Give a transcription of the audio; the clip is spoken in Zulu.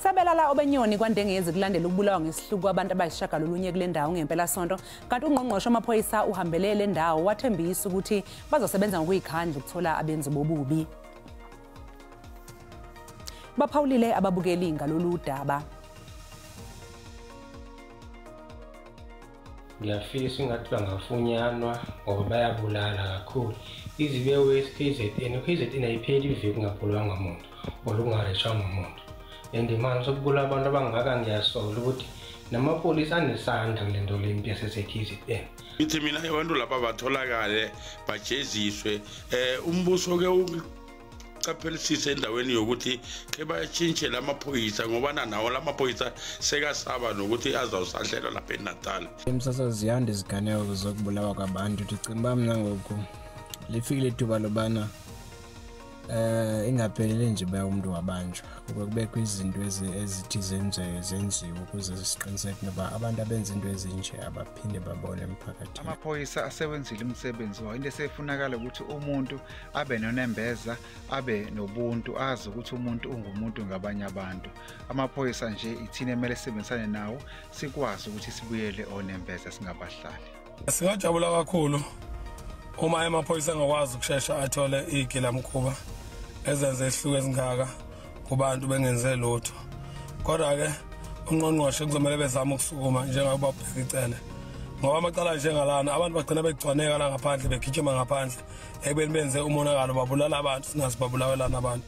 Sabelala obenyoni kwaNdengezi kulandela ukubulawa ngesihluku kwabantu abayisishiyagalolunye kule ndawo ngempelasonto, kanti ungqongqoshe wamaphoyisa uhambele le ndawo wathembisa ukuthi bazosebenza ngokuyikhandla ukuthola abenzi bobubi. Baphawulile ababukeli ngalolu daba. Ngiyafisa ingathi bangafunyanwa ngoba bayabulala kakhulu. Izibe KZN, KZN ayipheli iviki kungabulawanga muntu or kungareshwanga muntu. And manje sokubulala abantu abangaka, ngiyasola ukuthi namapolisa anesandla kule nto le mpi yase-KZN. Ngithi mina abantu lapha batholakale bajeziswe. Umbuso ke uqaphelisise endaweni yokuthi ke bayatshintshe lamaphoyisa, ngoba nawo lamaphoyisa sekasaba nokuthi azawusahlelwa lapha eNatal. Emsasa ziyanda iziganeko zokubulawa kwabantu. Ndicinga uba mna ngoku lifikile ithuba lobana ingapheleli nje uba umntu wabanjwa, kube kubekho izinto ezithi zenziwe ukuze siqiniseke noba abantu abenza into ezinje abaphinde babone emphakathini. Amaphoyisa asewenzile umsebenzi wawo. Into esefunakala ukuthi umuntu abe nonembeza, abe nobuntu, azi ukuthi umuntu ungumuntu ngabanye abantu. Amaphoyisa nje ithina emele sisebenzisane nawo, sikwazi ukuthi sibuyele onembeza singabahlali. Singajabula kakhulu uma amaphoyisa engakwazi ukushesha athole igilamkhuba ezenze isihluku esingaka kubantu bengenze lutho. Kodwa-ke ungqongqoshe kuzomele bezame ukusukuma njengoba ubheka icele, ngoba amacala njengalana abantu bagcina begcwaneka la ngaphandle, begijima ngaphandle ekubeni benze umonakalo, babulala abantu, singazi babulawelana abantu.